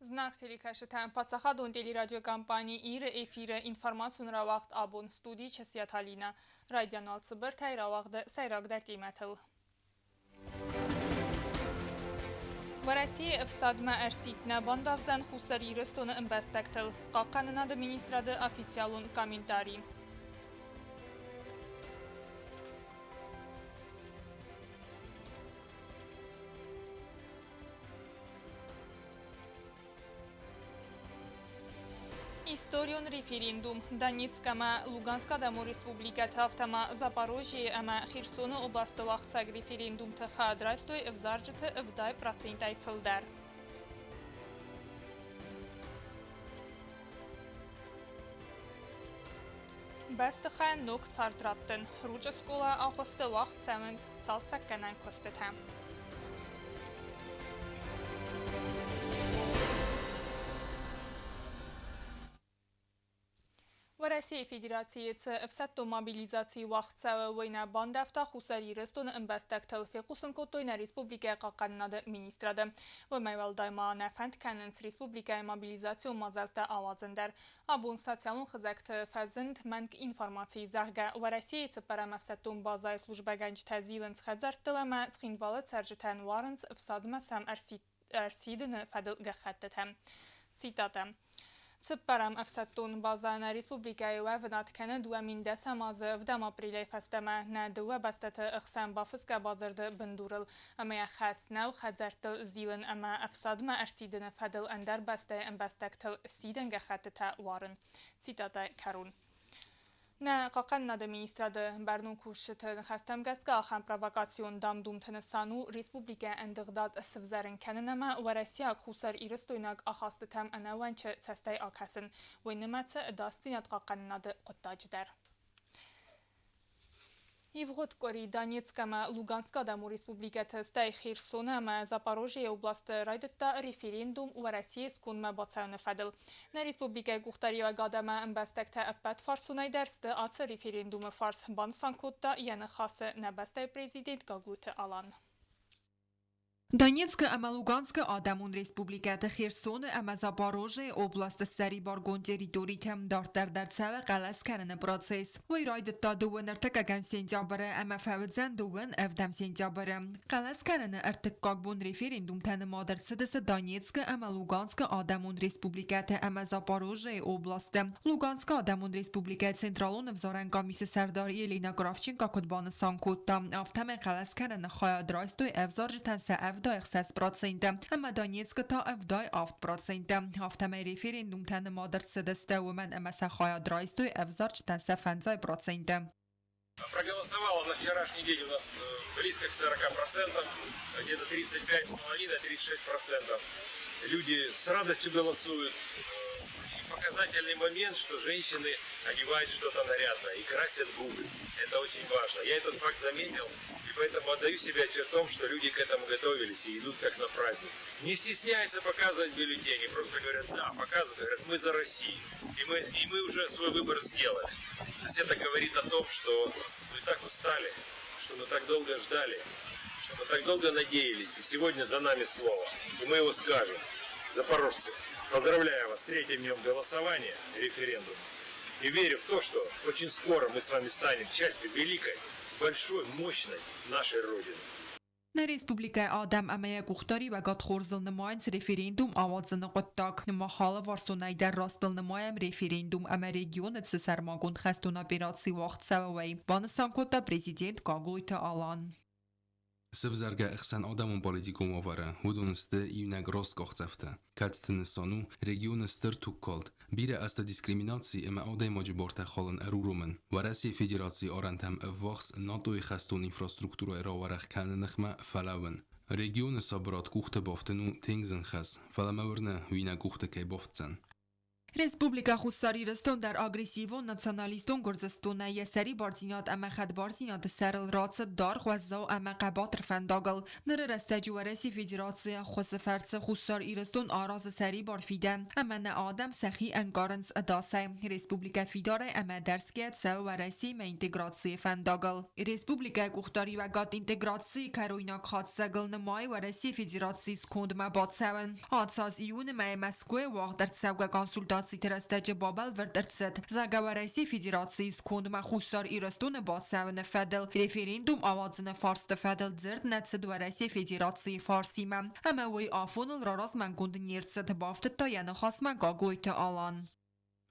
Зынаргъ телекӕсджытӕн паддзахадон телерадиокомпани Иры эфиры информацион рауагъд абон студийы Часиаты Алинӕ. Райдиан уал цыбыртӕй рауагъды сӕйрагдӕр темӕтыл. Уӕрӕсейы ӕфсадмӕ ӕрсидт нӕ бандавдзӕн Хуссар Ирыстоны ӕмбӕстӕгтыл. Хъахъхъӕнынады министрады официалон комментари. Историон референдум Донецк ӕмӕ Луганскы Адӕмон Республикӕты, афтӕ ма Запорожьейы ӕмӕ Херсоны областы уагъдцӕг референдумты хайад райстой ӕвзарджыты 70 процентӕй фылдӕр. Бӕстыхайӕн ног цард раттын. Ручъы скъола агъуысты уагъд цӕуынц цалцӕггӕнӕн куыстытӕ. Уӕрӕсейы Федерацийы цы ӕфсӕддон мобилизаци уагъд цӕуы, уый нӕ бандӕвта Хуссар Ирыстоны ӕмбӕстӕгтыл, фехъусын кодтой нӕ республикӕйы хъахъхъӕнынады министрады. Уымӕй уӕлдай ма нӕ фӕнд кӕнынц республикӕйы мобилизацион мадзӕлттӕ ауадзын дӕр. Абон социалон хызӕгты фӕзынд мӕнг информаци, зӕгъгӕ, Уӕрӕсейы цыппӕрӕм ӕфсӕддон базӕйы службӕгӕнджытӕ зилынц хӕдзӕрттыл ӕмӕ Цхинвалы цӕрджытӕн уарынц ӕфсадмӕ сӕм ӕрсидыны фӕдыл гӕххӕттытӕ. Цитатӕ. Цыппӕрӕм ӕфсӕддон базӕ нӕ республикӕйы уӕвынад кӕны 2010 азы 7 апрелӕй фӕстӕмӕ нӕ дыууӕ бӕстӕты ӕхсӕн бафысгӕ бадзырды бындурыл, ӕмӕ йӕ хӕс нӕу хӕдзӕрттыл зилын ӕмӕ ӕфсадмӕ ӕрсидыны фӕдыл ӕндӕр бӕстӕйы ӕмбӕстӕгтыл сидӕн гӕххӕттытӕ уарын. Цитатӕ кӕрон. Нӕ хъахъхъӕнынады министрады бӕрнон кусджыты ныхӕстӕм гӕсгӕ ахӕм провокацион дам-думты нысан у республикӕйы ӕндыгъдад сывзӕрын кӕнын ӕмӕ уӕрӕсейаг-хуссарирыстойнаг ахастытӕм ӕнӕууӕнчы цӕстӕй акӕсын, уый нымӕцы ӕдасдзинад хъахъхъӕнынады хъуыддаджы дӕр. Ивгъуыд къуыри Донецк ӕмӕ Луганскы Адӕмон Республикӕты, стӕй Херсоны ӕмӕ Запорожьейы областы райдыдта референдум Уӕрӕсейы скондмӕ бацӕуыны фӕдыл. Нӕ республикӕйы къухдариуӕгад ӕмӕ ӕмбӕстӕгтӕ ӕппӕтфарсонӕй дӕр сты ацы референдумы фарс, банысан кодта йӕ ныхасы нӕ бӕстӕйы президент Гаглойты Алан. Донецкы ӕмӕ Луганскы Адӕмон Республикӕты, Херсоны ӕмӕ Запорожьейы областы ссӕрибаргонд территоритӕм дарддӕр дӕр цӕуы хъӕлӕс кӕныны процесс. Уый райдыдта дыууын ӕртыккӕгӕм сентябры ӕмӕ фӕуыдзӕн дыууын ӕвдӕм сентябры. Хъӕлӕс кӕныны ӕртыккаг бон референдумтӕ нымад ӕрцыдысты Донецкы ӕмӕ Луганскы Адӕмон Республикӕты ӕмӕ Запорожьейы областы. Луганскы Адӕмон Республикӕйы Централон ӕвзарӕн къамисы сӕрдар Елена Кравченко куыд банысан кодта, афтӕмӕй хъӕлӕс кӕныны хайад райстой ӕвзарджытӕн сӕ 76 проценты ӕмӕ Донецкы та 77 проценты. Афтӕмӕй референдумтӕ нымад ӕрцыдысты, уымӕн ӕмӕ сӕ хайад райстой ӕвзарджытӕн сӕ 50 проценты. Проголосовало на вчерашний день у нас близко к 40%, где-то 35,5-36%. Люди с радостью голосуют. Очень показательный момент, что женщины одевают что-то нарядное и красят губы. Это очень важно. Я этот факт заметил, и поэтому отдаю себе отчет в том, что люди к этому готовились и идут как на праздник. Не стесняются показывать бюллетени, просто говорят, да, показывают, говорят, мы за Россию. И мы уже свой выбор сделали. То есть это говорит о том, что мы так устали, что мы так долго ждали, что мы так долго надеялись, и сегодня за нами слово, и мы его скажем. Запорожцы, поздравляю вас с третьим днем голосования, референдума. И верю в то, что очень скоро мы с вами станем частью великой, большой, мощной нашей Родины. Нӕ республикӕйы адӕм ӕмӕ йӕ къухдариуӕгад хорзыл нымайынц референдум ауадзыны хъуыддаг. Мах алыварсонӕй дӕр растыл нымайӕм референдум ӕмӕ регионы цы сӕрмагонд хӕстон операци уагъд цӕуы, уый, банысан кодта президент Гаглойты Алан. Сывзаргӕ ӕхсӕнадӕмон политикон уавӕры уыдон сты иунӕг раст къахдзӕфтӕ, кӕцыты нысан у регионы стыр тугкалд, бирӕ азты дискриминаци ӕмӕ адӕймаджы бартӕ халын ӕруромын, Уӕрӕсейы Федерацийы арӕнтӕм ӕввахс НАТО-йы хӕстон инфраструктурӕйы рауӕрӕх кӕныны ныхмӕ фӕлӕууын. Регионы сабырад къухты бафтын у тынг зын хӕс, фӕлӕ мӕ уырны, уый нӕ къухты кӕй бафтдзӕн. Республикӕ Хуссар Ирыстон дӕр агрессивон националистон Гуырдзыстонӕй йӕ сӕрибардзинад ӕмӕ хӕдбардзинады сӕрыл рацыд даргъ, уӕззау ӕмӕ хъӕбатыр фӕндагыл. Ныры рӕстӕджы Уӕрӕсейы Федерацийы ӕххуысы фӕрцы Хуссар Ирыстон аразы сӕрибар фидӕн ӕмӕ нӕ адӕм сӕхи ӕнкъарынц ӕдасӕй. Республикӕ фидарӕй ӕмӕ ӕдӕрсгӕ цӕуы Уӕрӕсеимӕ интеграцийы фӕндагыл. Республикӕйы къухдариуӕгад интеграцийы кӕройнаг хатдзӕгыл нымайы Уӕрӕсейы Федерацийы скондмӕ бацӕуын. Ацы аз июны мӕйы Мӕскуыйы уагъд ӕрцӕугӕ консультациты рӕстӕджы бабӕлвырд ӕрцыд, зӕгъгӕ, Уӕрӕсейы Федерацийы скондмӕ Хуссар Ирыстоны бацӕуыны фӕдыл референдум ауадзыны фарсты фӕдыл дзырд нӕ цыд Уӕрӕсейы Федерацийы фарсимӕ ӕмӕ уый афоныл раразмӕгонд не рцыд, бафтыдта йӕ ныхасмӕ Гаглойты Алан.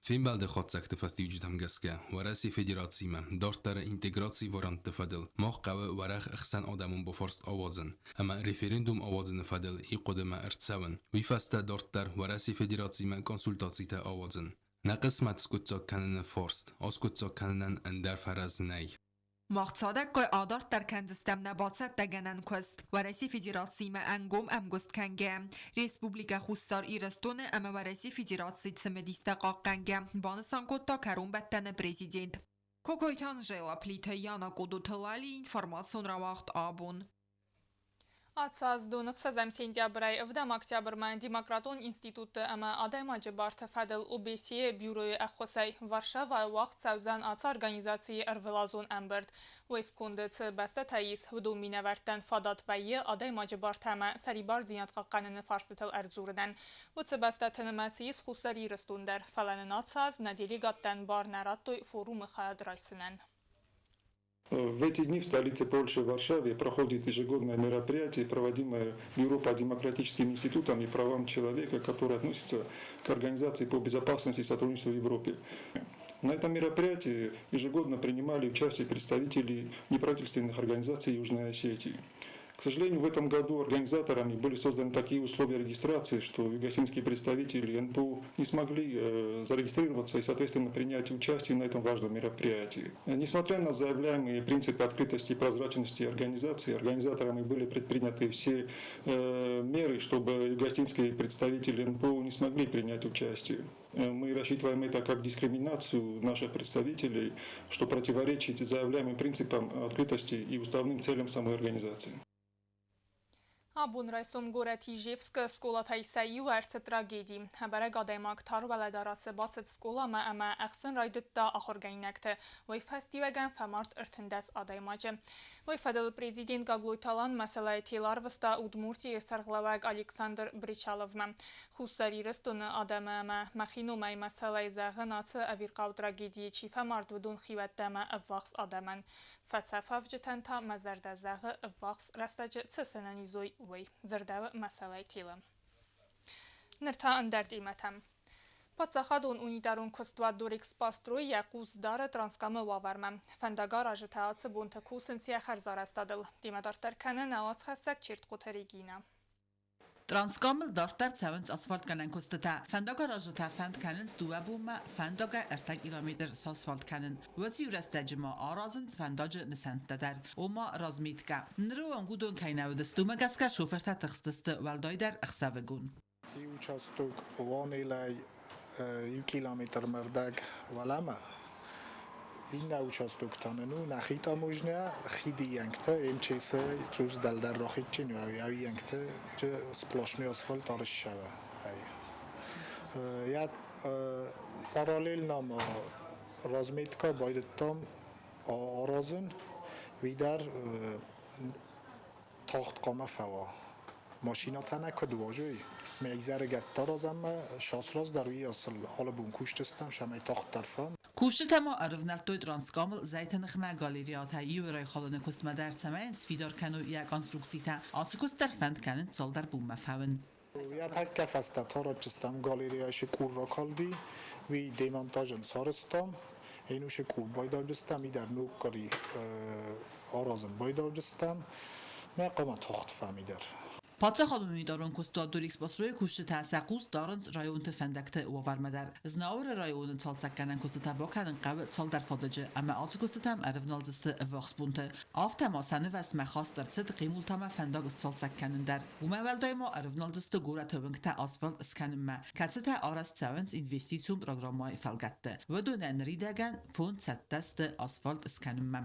Фембӕлды хатдзӕгты фӕстиуджытӕм гӕсгӕ, Уӕрӕсейы Федерациимӕ дарддӕры интеграцийы вариантты фӕдыл мах хъӕуы уӕрӕх ӕхсӕнадӕмон бафарст ауадзын ӕмӕ референдум ауадзыны фӕдыл иу хъуыдымӕ ӕрцӕуын, уый фӕстӕ дарддӕр Уӕрӕсейы Федерациимӕ консультацитӕ ауадзын. Нӕ хъысмӕт скъуыддзаг кӕныны фарст аскъуыддзаг кӕнынӕн ӕндӕр фӕрӕз нӕй. Мах цадӕггай адарддӕр кӕндзыстӕм нӕ бацӕттӕгӕнӕн куыст Уӕрӕсейы Федерациимӕ ӕнгом ӕмгуыст кӕнгӕ, Республикӕ Хуссар Ирыстоны ӕмӕ Уӕрӕсейы Федерацийы цымыдистӕ хъахъхъӕнгӕ, банысан кодта кӕронбӕттӕны президент. Кокойты Анжела, Плиты Яна, Къудуты Лали, информацион рауагъд абон. Ацы аз доны 6 сентябрӕй 7 октябрмӕ Демократон институтты ӕмӕ адӕймаджы барты фӕдыл ОБСЕ бюройы ӕххуысӕй Варшавайы уагъд цӕудзӕн ацы организацийы ӕрвылазон ӕмбырд. Уый сконды цы бӕстӕтӕ ис, уыдон минӕвӕрттӕн фадат вӕййы адӕймаджы бартӕ ӕмӕ сӕрибардзинад хъахъхъӕныны фарстытыл ӕрдзурынӕн. Уыцы бӕстӕты нымӕцы ис Хуссар Ирыстон дӕр, фӕлӕ нын ацы аз нӕ делегаттӕн бар нӕ радтой форумы хайад райсынӕн. В эти дни в столице Польши, Варшаве, проходит ежегодное мероприятие, проводимое Бюро по демократическим институтам и правам человека, которое относится к Организации по безопасности и сотрудничеству в Европе. На этом мероприятии ежегодно принимали участие представители неправительственных организаций Южной Осетии. К сожалению, в этом году организаторами были созданы такие условия регистрации, что югосинские представители НПУ не смогли зарегистрироваться и, соответственно, принять участие на этом важном мероприятии. Несмотря на заявляемые принципы открытости и прозрачности организации, организаторами были предприняты все меры, чтобы югосинские представители НПУ не смогли принять участие. Мы рассчитываем это как дискриминацию наших представителей, что противоречит заявляемым принципам открытости и уставным целям самой организации. Абон райсом горӕт Ижевскы скъолатӕй сӕ иу ӕрцыд трагеди. Ӕбӕрӕг адӕймаг тар уӕлӕдарӕсы бацыд скъоламӕ ӕмӕ ӕхсын райдыдта ахуыргӕнинӕгты. Уый фӕстиуӕгӕн фӕмард 13 адӕймаджы. Уый фӕдыл президент Гаглойты Алан мӕсӕлӕйы тел арвыста Удмуртийы сӕргълӕууӕг Александр Бречаловмӕ. Хуссар Ирыстоны адӕмы ӕмӕ мӕхи номӕй мӕсӕлӕй зӕгъын ацы ӕвирхъау трагедийы чи фӕмард, уыдон хиуӕттӕ ӕмӕ ӕввахс адӕмӕн. Фӕцӕфӕвджытӕн та мӕ зӕрдӕ зӕгъы ӕввахс рӕстӕджы цы сӕнӕнизой, уый, дзырдӕуы мӕсӕлӕй телы. Ныр та ӕндӕр темӕтӕм. Паддзахадон унитарон куыстуат Дорэкспострой йӕ хъус дары Транскамы уавӕрмӕ. Фӕндагаразджытӕ ацы бонты кусынц йӕ хӕрзарӕзтадыл. Темӕ дарддӕр кӕны нӕ уацхӕссӕг Чертхъоты Регинӕ. Транскамыл дарддӕр цӕуынц асфальтгӕнӕн куыстытӕ. Фӕндагаразджытӕ фӕнд кӕнынц 2 бонмӕ фӕндагӕй 3 километр сасфальт кӕнын. Уыцы иу рӕстӕджы ма аразынц фӕндаджы нысӕнттӕ дӕр, ома разметкӕ. Ныры онг уыдон кӕй нӕ уыдысты, уымӕ гӕсгӕ шофыртӕ тыхстысты, уӕлдайдӕр ӕхсӕвыгон. Иу участок Уанелӕй 1 километрмӕ рдӕг уӕлӕмӕ. Иннӕ участок та нын у нӕхи таможня хиды йӕнгтӕ МЧС цъус дӕлдӕр рахидджын йӕнгтӕ сплошной асфальт арызсӕуы. Я параллельно ма разметка байдыдтам аразын, уый дӕр тагъд хъуамӕ фӕуа. Машинӕтӕ нӕ куыд уазой, мӕ изӕрыгӕтты аразӕм шас дӕр уый асыл алы бон кусдзыстӕм, цӕмӕй тагъддӕр фӕуӕм. Кусджытӕ ма ӕрывнӕлдтой Транскамыл зӕйты ныхмӕ галереятӕ иу райхалыны куыстмӕ дӕр, цӕмӕй сфидар кӕной йӕ конструкцитӕ. Ацы куыст дӕр фӕнд кӕнынц цалдӕр бонмӕ фӕуын. Йӕ тӕккӕ фӕстӕ таратчыстӕм галереяйы къур ракалди, уый демонтажӕн сарӕзтам, ӕнусы къур байдавджыстӕм, идӕр ног къуыри аразын байдавджыстӕм, мӕ хъуамӕ тагъд фӕм идӕр. Паддзахадон унитарон куыстуат Дорэкспострой-ы кусджытӕ сӕ хъус дарынц районты фӕндӕгты уавӕрмӕ дӕр. Знауыры районы цалцӕггӕнӕн куыстытӕ бакӕнын хъӕуы цалдӕр фадыджы ӕмӕ ацы куыстытӕм ӕрывналдзысты ӕввахс бонты. Афтӕ ма сӕ нывӕзтмӕ хаст ӕрцыд Хъемултамӕ фӕндаг сцалцӕг кӕнын дӕр. Уымӕ уӕлдай ма ӕрывналдзысты горӕты уынгтӕ асфальт скӕнынмӕ, кӕцытӕ арӕзт цӕуынц инвестицион программӕйы фӕлгӕтты. Уыдонӕн ныридӕгӕн фонд цӕттӕ сты асфальт скӕнынмӕ.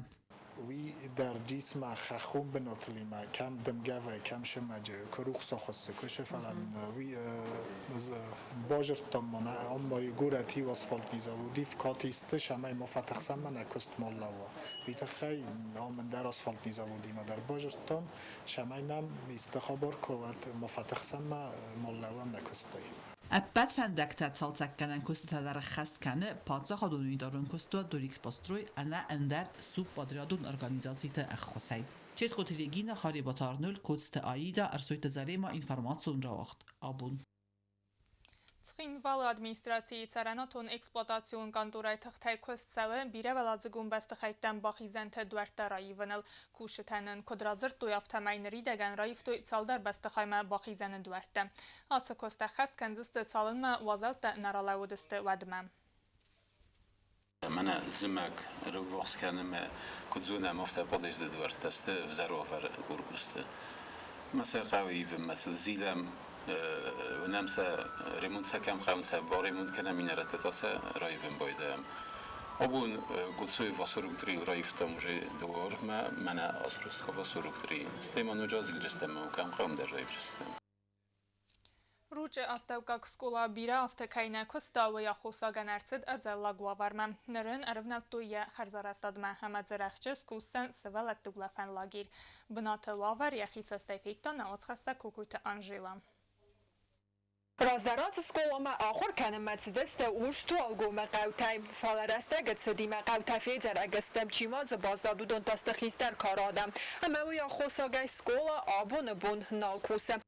Уый дӕр дисмӕ хӕххон бынатылимӕ кӕм дымгӕ вӕййы, кӕм зымӕджы, куы рухс ахуыссы, куы фӕлӕ уый базыдтам ма нӕ ам ма горӕты иу асфальтный завод и вкатисты, цӕмӕй ма фӕтыхсӕм нӕ куыст ма лӕууа. Уый тыххӕй ам ӕндӕр асфальтный заводимӕ дӕр базыдтам, цӕмӕй нӕм исты хабар куы уӕд ма фӕтыхсӕм ма лӕууӕм нӕ куыстӕй. Ӕппӕт фӕндӕгтӕ цалцӕггӕнӕн куыстытӕ дӕр ӕххӕст кӕны паддзахадон унитарон куыстуат Дорэкспострой ӕмӕ ӕндӕр субподрядон организациты ӕххуысӕй. Ческъоты Регина, Харебаты Арнольд, Коцты Аида, Ӕрсойты Зарема, информацион рауагъд «Абон». Цхинвалы администрацийы цӕрӕнуатон эксплуатацион къанторӕйы тыхтӕй куыст цӕуы бирӕуӕладзыгон бӕстыхӕйттӕм бахизӕнты дуӕрттӕ раивыныл. Кусджытӕ нын куыд радзырдтой, афтӕмӕй ныридӕгӕн раивтой цалдӕр бӕстыхаймӕ бахизӕны дуӕрттӕ. Ацы куыст ӕххӕст кӕндзысты, цалынмӕ уазӕлттӕ нӕ ралӕууыдысты, уӕдмӕ. Мӕнӕ зымӕг ӕрыввахс кӕны ӕмӕ куыд зонӕм, афтӕ подъезды дуӕрттӕ сты ӕвзӕр уавӕры корпусты. Ӕмӕ сӕ хъӕуы ивынмӕ сыл зилӕм, уынӕм сӕ, ремонт сӕ кӕм хъӕуынц, сӕ баремонт кӕнӕм, иннӕ та сӕ раивын байдайӕм. Абон Гуцуйы 43-йыл раивтам уже дуармӕ, мӕнӕ Асрускова 43. Стӕй ма ноджы азилджыстӕм ӕмӕ кӕм хъӕуы дӕр раивджыстӕм. Ручъы астӕуккаг скъола бирӕ азты кӕй нӕ куыста, уый аххосагӕн ӕрцыд ӕдзӕллаг уавӕрмӕ. Ныр ын ӕрывнӕлдтой йӕ хӕрзарӕзтадмӕ ӕмӕ дзы рӕхджы скусдзӕн сывӕллӕтты улӕфӕн лагерь. Бынаты уавӕр йӕхи цӕстӕй федта нӕ уацхӕссӕг Кокойты Анжела. Раздӕр ацы скъоламӕ ахуыр кӕнынмӕ цыдысты Урс-Туалгомы хъӕутӕй, фӕлӕ рӕстӕг цыдимӕ хъӕутӕ федзӕрӕг сты, чи ма дзы баззад, уыдон та сты хистӕр кары адӕм. Ӕмӕ уый аххосагӕй скъола абоны бон нал кусы.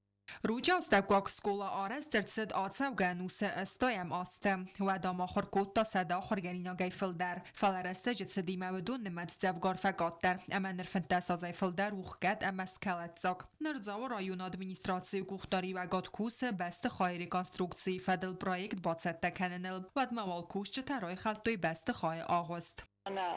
Ручъы астӕуккаг скъола арӕзт ӕрцыд ацӕугӕ ӕнусы 80-ӕм азты. Уӕд ам ахуыр кодта 100 ахуыргӕнинагӕй фылдӕр. Фӕлӕ рӕстӕджы цыдимӕ уыдон нымӕц дзӕвгар фӕкъаддӕр ӕмӕ ныр 15 азӕй фылдӕр у хгӕд ӕмӕ скӕлӕддзаг. Ныр Дзауы районы администрацийы къухдариуӕгад кусы бӕстыхайы реконструкцийы фӕдыл проект бацӕттӕ кӕныныл. Уӕдмӕ уал кусджытӕ райхӕлдтой бӕстыхайы агъуыст. Нӕ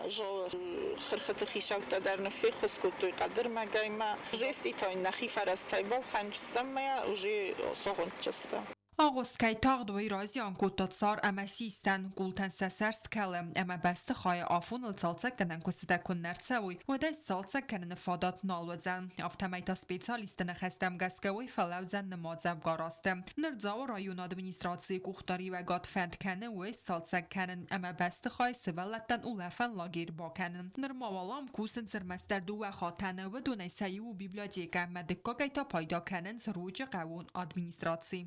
хырхыты хицӕуттӕ дӕр ныффеххуыс кодтой хъӕдырмӕгӕй ма жеститӕ нӕхи фӕрӕзтӕй балхӕндзыстӕм ӕмӕ уже согъуындджысты. Агъуыст кӕй тагъд, уый разиан кодта цар ӕмӕ систӕн, къултӕн сӕ сӕрст кӕлы, ӕмӕ бӕстыхайы афоныл цалцӕггӕнӕн куыстытӕ куыннӕ рцӕуой, уӕд ӕй сцалцӕг кӕныны фадат нал уыдзӕн. Афтӕмӕй та специалистты ныхӕстӕм гӕсгӕ уый фӕлӕудзӕн нымад дзӕвгар азты. Ныр Дзауы районы администрацийы къухдариуӕгад фӕнд кӕны уый сцалцӕг кӕнын ӕмӕ бӕстыхай сывӕллӕттӕн улӕфӕн лагерь бакӕнын. Нырма уал ам кусынц ӕрмӕстдӕр дыууӕ хатӕны, уыдонӕй сӕ иу у библиотекӕ ӕмӕ дыккагӕй та пайда кӕнынц Ручъы хъӕууон администраци.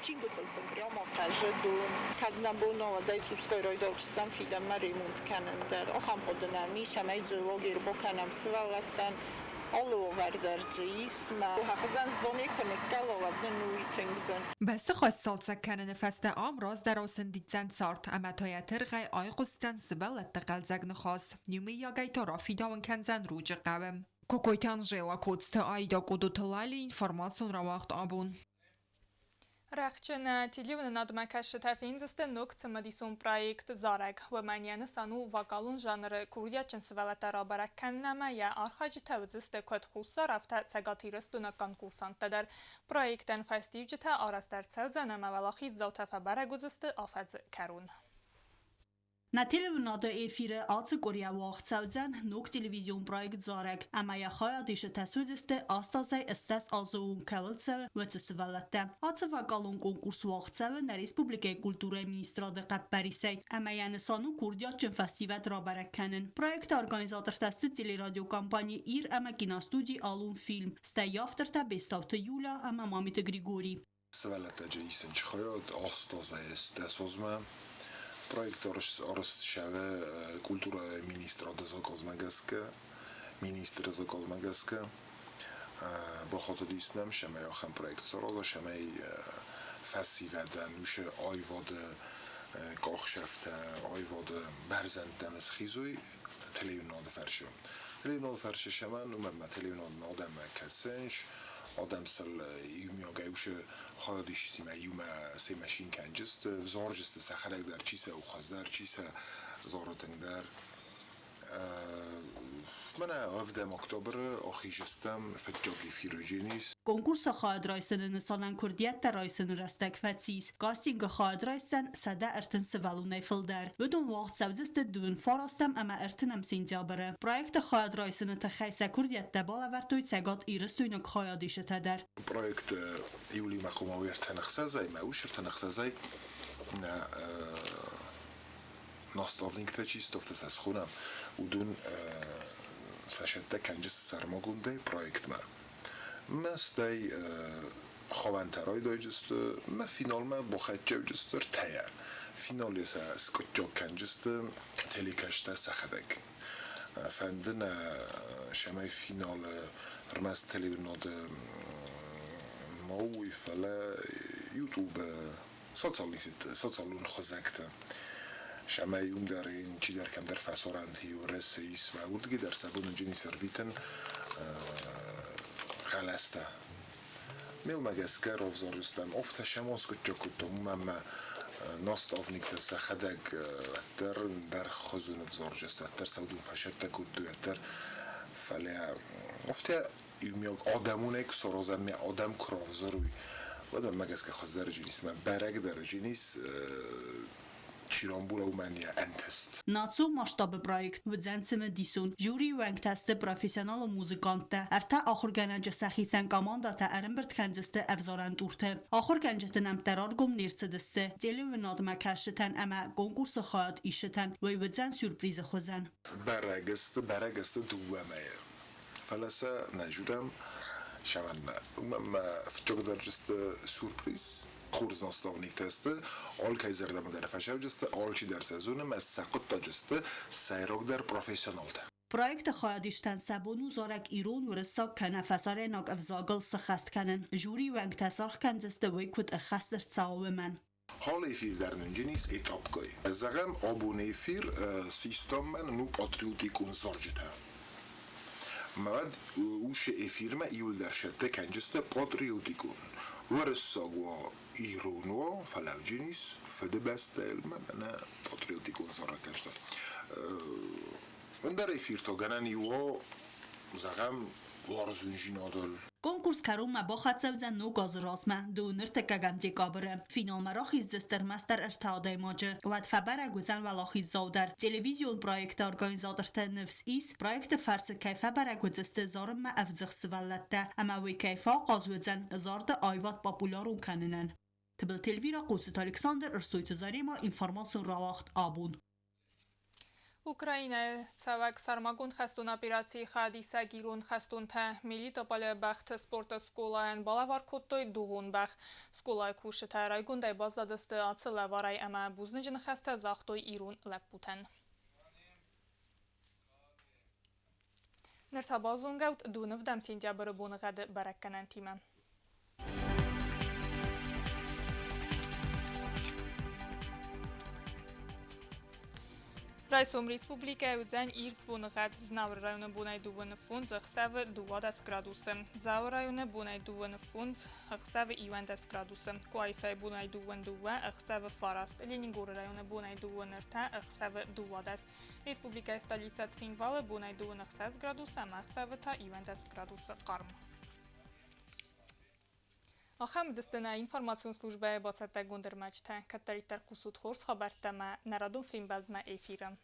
Чингуытыл сын прямо хъазыдон. Кӕд нӕ бон у, уӕд ӕй цъусгай райдайдзыстӕм фидӕнмӕ ремонт кӕнын дӕр. Ахӕм хъуыды нӕм ис, ӕмӕ дзы лагерь бакӕнӕм сывӕллӕттӕн. Алы уавӕр дӕр дзы ис. Мӕ хӕдзӕн здоне куы ныккӕла, уӕд нын уый тынг зын. Бӕстыхай сцалцӕг кӕныны фӕстӕ ам раздӕрау сӕндидздзӕн цард ӕмӕ та йӕ тыргъӕй айхъуысдзӕн сывӕллӕтты хъӕлдзӕг ныхас. Иумӕйагӕй та рафидауын кӕндзӕн Ручъы хъӕуы. Кокойты Анжела, Коцты Аида, Къудуты Лали, информацион рауагъд «Абон». Рӕхджы нӕ телеуынынадмӕ кӕсджытӕ фендзысты ног цымыдисон проект «Зарӕг». Уымӕн йӕ нысан у вокалон жанры курдиатджын сывӕллӕттӕ рабӕрӕг кӕнын ӕмӕ йӕ архайджытӕ уыдзысты куыд Хуссар, афтӕ Цӕгат Ирыстоны конкурсанттӕ дӕр. Проектӕн фӕстиуджытӕ арӕзт ӕрцӕудзӕн ӕмӕ уӕлахиздзаутӕ фӕбӕрӕг уыдзысты афӕдзы кӕрон. Нӕ телеуынады эфиры ацы къуырийӕ уагъд цӕудзӕн ног телевизион проект «Зарӕг» ӕмӕ йӕ хайадисджытӕ суыдзысты 80-ӕй 80 азы онг кӕуыл цӕуы, уыцы сывӕллӕттӕ. Ацы вокалон конкурс уагъд цӕуы нӕ республикӕйы культурӕйы министрады хъӕппӕрисӕй ӕмӕ йӕ нысан у курдиатджын фӕсивӕд рабӕрӕг кӕнын. Проекты организатортӕ сты телерадиокомпани «Ир» ӕмӕ киностуди «Алун-фильм», стӕй автортӕ Бестауты Юля ӕмӕ Мамиты Григорий. Сывӕллӕттӕ исынч хайад 80-ӕй азмӕ. Проект арӕзт цӕуы культурӕйы министрады заказмӕ гӕсгӕ, министры заказмӕ гӕсгӕ. Бахатыдис нӕм, цӕмӕй ахӕм проект сараза, цӕмӕй фӕсивӕдӕн уыцы аивады къахсӕфтӕ, аивады бӕрзӕндтӕм схизой телеуынады фӕрцы. Телеуынады фӕрцы цӕмӕн, уымӕн ӕмӕ телеуынадмӕ адӕммӕ кӕсынц, Адӕм сыл иумиагӕй уыцы хайадисджытимӕ иумӕ семӕ цин кӕнджысты, взарджысты сӕхӕдӕг дӕр, чи сӕ у хуыздӕр, чи сӕ зары тынгдӕр. Мӕнӕ ӕвдӕм октябры ахизыстӕм фыццаг эфиры Дженис. Конкурсы хайад райсыны нысанӕн куырдиӕттӕ райсыны рӕстӕг фӕцис. Кастингы хайад райсдзӕн 130 сывӕллонӕй фылдӕр. Уыдон уагъд цӕудзысты дыууын фарастӕм ӕмӕ ӕртынӕм сентябры. Проекты хайад райсыны тыххӕй сӕ куырдиӕттӕ балӕвӕрдтой Цӕгат Ирыстойнаг хайадисджытӕ дӕр. Проект июлимӕ хъуамӕ уой ӕртӕ ӕхсӕзӕй, мӕ ус ӕртӕ ӕхсӕзӕй наставниктӕ чи сты, сӕ схонӕм, уыдон сӕ сӕттӕ кӕнджысты сӕрмагондӕй проектмӕ. Мӕ стӕй хавӕнтӕ райдайджысты, мӕ финалмӕ бахӕццӕуджысты ӕртӕйӕ. Финалы сӕ скъуыддзаг кӕнджысты телекӕстӕ сӕхӕдӕг. Фӕнды нӕ, цӕмӕй финалы ӕрмӕст телеуынады ма уой, фӕлӕ YouTube социалон хызӕгты. Цӕмӕй уым дӕр чидӕр кӕмдӕр фӕсарӕнты Уӕрӕсе ис, мӕ уырдыгӕй дӕр сӕ бон ис ӕрвитын хъӕлӕстӕ. Мелмӕ гӕсгӕ равзарджыстӕм, афтӕ сӕм аскъуыддзаг кодтам, уымӕн ӕмӕ наставниктӕ сӕхӕдӕг уӕддӕр ӕндӕр хуызон ӕвзарджысты, уӕддӕр сӕ уыдон фӕсӕттӕ кодтой, уӕддӕр. Фӕлӕ афтӕ иумиаг адӕмонӕй куы саразӕм, мӕ адӕм куы равзарой, уӕд мӕнмӕ гӕсгӕ хуыздӕр ис, мӕ бӕрӕгдӕр ис, чи рамбула, уымӕн йӕ ӕнтыст. Национ масштабы проект уыдзӕн цымыдисон. Жюрийы уӕнгтӕ сты профессионалон музыканттӕ. Ӕртӕ ахуыргӕнӕджы сӕхицӕн командӕтӕ ӕрӕмбырд кӕндзысты ӕвзарӕн турты. Ахуыргӕнджыты нӕмттӕ раргом не рцыдысты. Телеуынадмӕ кӕсджытӕн ӕмӕ конкурсы хайад исджытӕн уый уыдзӕн сюрпризы хуызӕн. Бӕрӕг сты дыууӕ мӕйы. Фӕлӕ сӕ нӕ зурӕм сӕвӕнмӕ. Уымӕн ӕмӕ фыццагдӕр сты сюрприз. Хорз наставниктӕ сты, алкӕй зӕрдӕмӕ дӕр фӕцӕуджысты, алчидӕр сӕ зоны ӕмӕ сӕ хъуыддаджы сты сӕйрагдӕр профессионалтӕ. Проекты хайадисджытӕн сӕ бон у зарӕг ирон, уырыссаг кӕнӕ фӕсарӕйнаг ӕвзагыл сыххӕст кӕнын. Жюрийы уӕнгтӕ саргъ кӕндзысты, уый куыд ӕххӕст ӕрцӕуы, уымӕн. Алы эфир дӕр нын ис этапгай. Зӕгъӕм, абоны эфир систам мӕн у патриотикон зарджытӕ. Мад уыцы эфирмӕ иуылдӕр сӕттӕ кӕнджысты патриотикон. Уырыссаг уа, ирон уа, фӕлӕ ис Фыдыбӕстӕйыл мӕнӕ патриотикон зарӕг кӕсты. Ӕндӕр эфир та гӕнӕн и уа, зӕгъӕм, уарзондзинадыл. Конкурс кӕронмӕ бахӕццӕ уыдзӕн ног азы размӕ, дыууын ӕртыккӕгӕм декабры. Финалмӕ рахиздзысты ӕрмӕстдӕр ӕртӕ адӕймаджы. Уӕд фӕбӕрӕг уыдзӕн уӕлахиздзау дӕр. Телевизион проекты организатортӕ ныфс ис, проекты фӕрцы кӕй фӕбӕрӕг уыдзысты зарынмӕ ӕвдзых сывӕллӕттӕ ӕмӕ уый кӕй фӕахъаз уыдзӕн зарды аивад популярон кӕнынӕн. Тыбылты Эльвира, Хъоцыты Александр, Ӕрсойты Зарема, информацион рауагъд «Абон». Украинӕйы цӕуӕг сӕрмагонд хӕстон операцийы хайадисӕг ирон хӕстонтӕ Мелитополы бӕхты спорты скъолайӕн балӕвар кодтой дугъон бӕх. Скъолайы кусджытӕ райгондӕй баззадысты ацы лӕварӕй ӕмӕ бузныджы ныхӕстӕ загътой ирон лӕппутӕн. Ныр та базонгӕут дыууын сентябры боныгъӕды бӕрӕггӕнӕнтимӕ. Райсом республикӕйы уыдзӕн ирд боныгъӕд. Знауыры районы бонӕй 25, ӕхсӕвы 12 градусы. Дзауы районы бонӕй 25, ӕхсӕвы 11 градусы. Къуайсайы бонӕй 22, ӕхсӕвы 9. Ленингоры районы бонӕй 23, ӕхсӕвы 12. Республикӕйы столицӕ Цхинвалы бонӕй 26 градусы ӕмӕ ӕхсӕвы та 11 градусы хъарм. Ахӕм уыдысты нӕ информацион службӕйы бацӕттӕгонд ӕрмӕджытӕ. Кӕддӕриддӕр хъусут хорз хабӕрттӕ ӕмӕ нӕ радон фембӕлдмӕ эфиры.